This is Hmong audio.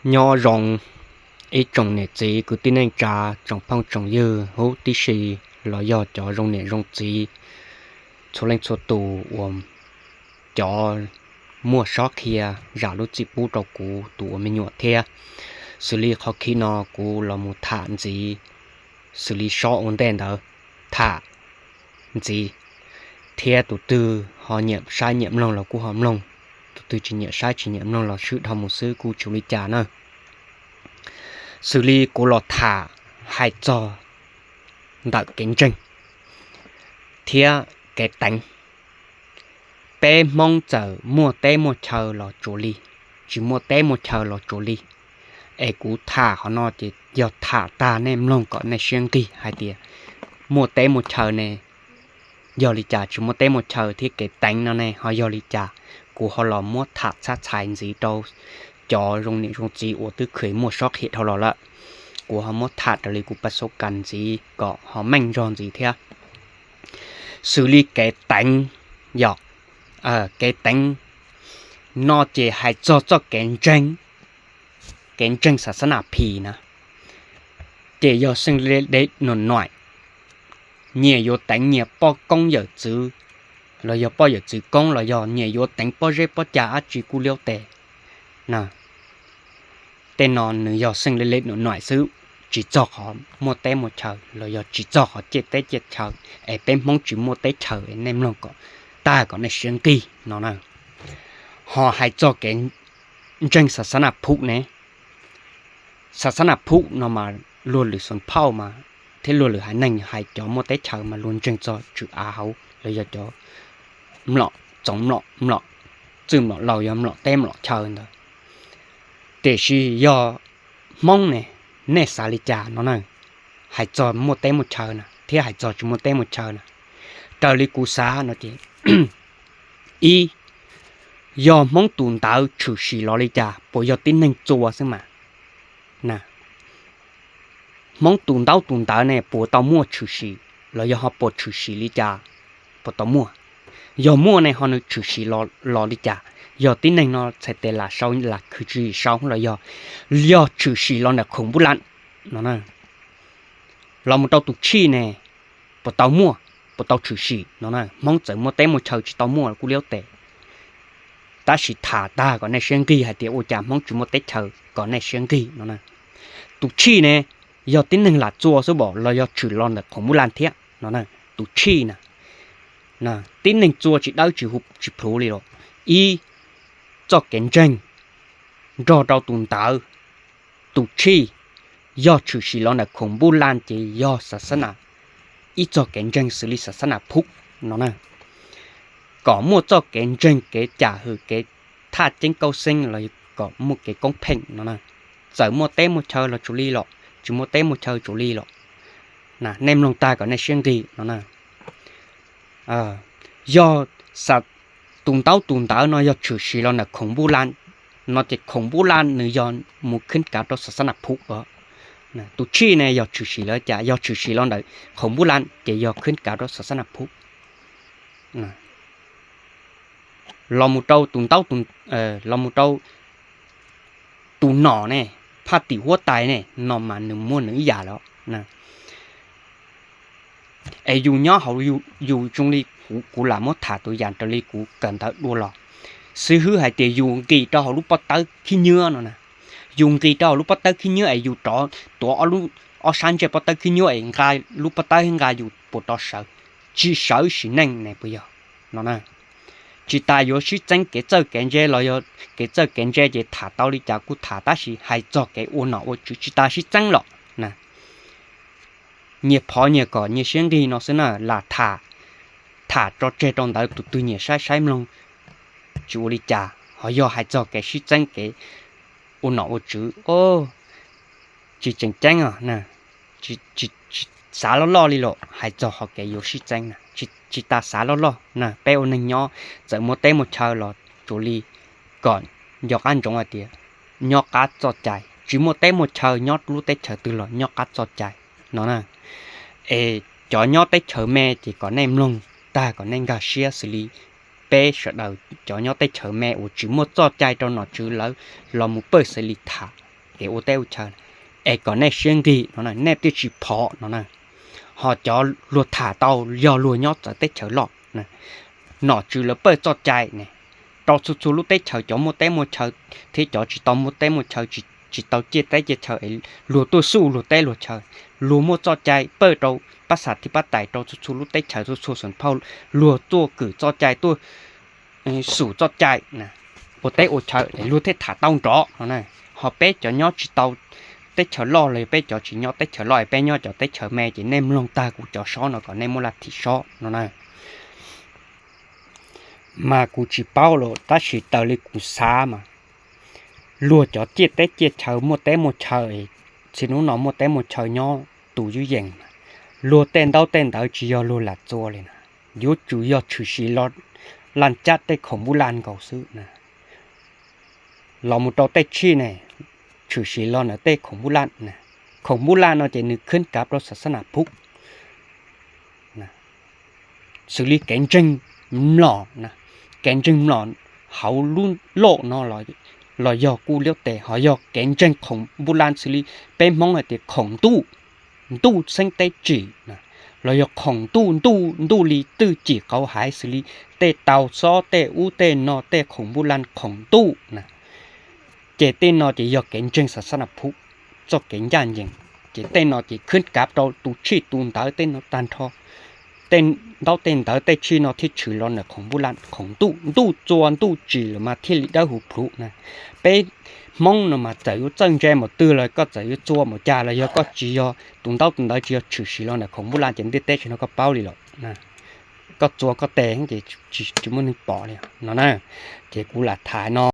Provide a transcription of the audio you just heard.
Nyob zoo ib tsoom niam txiv kwv tij neej tsa, tsoom phooj tsoom ywg huv tib si, los yog cov zoo niam zoo txiv txhua leej txhua tus uas cov muaj sob qhia zam lub txim pub rau kuv tus ua me nyuam thiab. Xws li qhov khi no kuv los mus tham ntxiv, xws li sob ua ntej ntawd, tham ntxiv, thiab tus twg ho nyiam saib nyiam mloog los kuj ho mloog, tus twg tsis nyiam saib tsis nyiam mloog los swb dhau mus xwb kuj tsis ua li cas na. Xws li kuv los tham hais txog ntawm kev ntseeg thiab kev teev. Peb Hmoob txawm muaj teb muaj chaw los tsuas li, tsis muaj teb muaj chaw los tsuas li, es kuv tham qhov no ces yog tham tag nej mloog kom nej siab nqig hais tias muaj teb muaj chaw ne yog li cas, tsis muaj teb muaj chaw thiab kev teev no ne ho yog li cas. Kuv ho los muab tham txhab txhais ntxiv rau cov zoo niam zoo txiv uas twb kheev muaj sob qhia dhau los lawm. Kuv ho muab tham raws li kuv pas xub kas ntxiv kom ho meej zog ntxiv thiab. Xws li kev teev, yog kev teev no ces hais txog txoj kev ntseeg, kev ntseeg xas xab nas phis na, ces yog xeej le dev nuam nuaim, nyias yuav teev nyias poj koob yawm txwv, los yog poj yawm txwv koob, los yog nyias yuav teev pob zeb pob cag dab tsi kuj liab tes na. Tej no nws yog xeej le le nuam nuaim xwb, tsis txog qhov muaj teb muaj chaw los yog tsis txog qhov ciaj teb ciaj chaw, es peb Hmoob tsis muaj teb chaw es nej mloog kom tag kom nej siab nqig no na. Ho hais txog kev ntseeg xas xab nas phub ne, xas xab nas phub no mas luag lwm xeem phauj mas thiab luag lwm haiv neeg hais cov muaj teb chaw mas luag ntseeg txog tswm av hauv los yog cov mlom txoov mlom mlom, txwj mlom laus yog mlom teb mlom chaw ntawd. Tiam sis yog Hmoob ne, nej xav li cas no na? Hais txog muaj teb muaj chaw na thiab hais txog tsis muaj teb muaj chaw na, raws li kuv xav no ces, ib, yog Hmoob tus ntawd tshwm sim los li cas, puas yog tib neeg txua xwb mas? Hmoob tus ntaub tus ntawv ne puas tau muaj tshwm sim los yog ho puas tshwm sim li cas? Puas tau muaj? Yog muaj ne ho nws tshwm sim los li cas? Yog tib neeg no txhais tes lam sau lam khwv tswv yim sau los yog, yog tshwm sim los ntawm khoom npuj lan no na, los mus rau tus tshij ne, puas tau muaj, puas tau tshwm sim no na? Hmoob txawm muaj teb muaj chaw tsis tau muaj kuj liab tes, tab sis tham tag kom nej siab nqig hais tias ua cas Hmoob tsis muaj teb chaw kom nej siab nqig no na. Tus tshij ne, yog tib neeg lam txua xwb pom los yog tshwm los ntawm khoom npuj lan thiab no na. Tus tshij na, tib neeg txua tsis dawb tsis hu tsis plhuv li los. Ib, txoj kev ntseeg nrog rau tus ntawv. Tus tshij, yog tshwm sim los ntawm khoom npuj lan ces yog xas xab nas, ib txoj kev ntseeg xws li xas xab nas phub no na, kom muaj txoj kev ntseeg kev cam hwm kev thaj ceeb kauj xeeb los kom muaj kev koob pheej no na. Txawm muaj teb muaj chaw los tsuas li los tsis muaj teb muaj chaw tsuas li los, nej mloog tag kom nej siab nqig no na. Yog tus ntaub tus ntawv no yog tshwm sim los ntawm khoom npuj lan no ces khoom npuj lan nws yog mus khwb kav rau xas xab nas phub os. Tus tshij ne yog tshwm sim los cas? Yog tshwm sim los ntawm khoom npuj lan ces yog khwb kav rau xas xab nas phub. Los mus rau tus ntaub, los mus rau tus nom ne, phaj tim huab tais ne no mas nws muaj nws ib yam los. Es yus nyob hauv, yus zoo li kuv lam muab tham tus yam raws li kuv kawm ntawv dua los, xib hwb hais tias yus nqis rau hauv lub pob tawb khib nyiab no na, yus nqis rau hauv lub pob tawb khib nyiab es yus rov tuav ob sab ntsej pob tawb khib nyiab es nqa lub pob tawb nqa yus puas rov sawv, tsis sawv sim neej ne puas yog no na? Tsis tas yuav sib txeeb kev txawj kev ntse los yog kev txawj kev ntse ces tham tau li cas kuj tham tab sis hais txog kev ua nom ua tswv tsis tas sib txeeb los na. Nyias phov nyias kom nyias siab nqig no xwb na, lam tham, tham tso tseg rau ntawd tus twg nyiam saib saib mloog tsis ua li cas, ho yog hais txog kev sib txeeb kev ua nom ua tswv, tsis tseem ceeb os. Tsis xav loj loj li los hais txog ho kev yuav sib txeeb na, tsis tas xav loj loj na. Peb ua neeg nyob txawm muaj teb muaj chaw los tsuas li kom nco qab ntsoov hais tias nyob qab txoj cai, tsis muaj teb muaj chaw nyob lub teb chaws twg los nyob qab txoj cai no na. Es cov nyob teb chaws me ces kom nej mloog tag kom nej nkag siab xws li peb sawv daws cov nyob teb chaws me uas tsis muaj txoj cai rau nom tswv lawv los mus pawj xws li tham kev ua teb ua chaw, es kom nej siab nqig no, nej thiaj tsis phov no na. Ho cov luag tham tau yog luag nyob txawv teb chaws loj. Nom tswv lawv pawj txoj cai ne, rau txhua txhua lub teb chaws, cov muaj teb muaj chaw thiab cov tsis tau muaj teb muaj chaw, tsis tau ciaj teb ciaj chaw es luag tuaj xyuas luag teb luag chaw, luag muaj txoj cai pawj rau pab xas thib pab tais rau txhua txhua lub teb chaws, txhua txhua xeem phauj, luag tuaj kwm txoj cai, tuaj xyuas txoj cai ua teb ua chaw es luag thiaj tham tau nrov no na. Ho peb cov nyob tsis tau teb chaws loj los yog peb cov tsis nyob teb chaws loj es peb nyob cov teb chaws me ces nej mloog tag kuv cov sob no kom nej muaj laj thim sob no na. Mas kuv tsis paub los tab sis raws li kuv xav mas luag cov ciaj teb ciaj chaw muaj teb muaj chaw, txij hnub no muaj teb muaj chaw nyob tus ywj yees, luag tej ntaub tej ntawv tsis yog luag lam txua li na, yuav tsum yog tshwm sim los laj cab tej khoom npuj laj nkaus xwb na. Los mus rau tej tshij ne, tshwm sim los ntawm tej khoom npuj laj. Khoom npuj laj no ces nws khwb kav rau xas xab nas phuj xws li kev ntseeg mlom, kev ntseeg mlom hauv lub loj no los yog kuj liab tes, ho yog kev ntseeg khoom npuj laj xws li peb Hmoob hais tias khoom ntuj, ntuj xeeb teb tsim, los yog khoom ntuj, ntuj ntuj li twj cim qauv haiv xws li tej tau xob tej ub tej no tej khoom npuj laj khoom ntuj na. Ces tej no ces yog kev ntseeg xas xab nas phuj txoj kev ncaj ncees. Ces tej no ces khwb kav rau tus tshij tus ntawv tej no tag nrho. Tej ntaub tej ntawv tej tshij no thiaj tshwm los ntawm khoom npuj laj khoom ntuj, ntuj txua ntuj tsim lawm mas thiaj li dawb huv plhuv na. Peb Hmoob no mas txawm yuav txawj ntse mus twg los koj txawm yuav txua mus cas los yog koj tsis yog tus ntaub tus ntawv tsis yog tshwm sim los ntawm khoom npuj laj ces ntiaj teb tsis no koj paub li lawm. Koj txua koj tes ces tsis muaj neeg pom li no na. Ces kuv lam tham no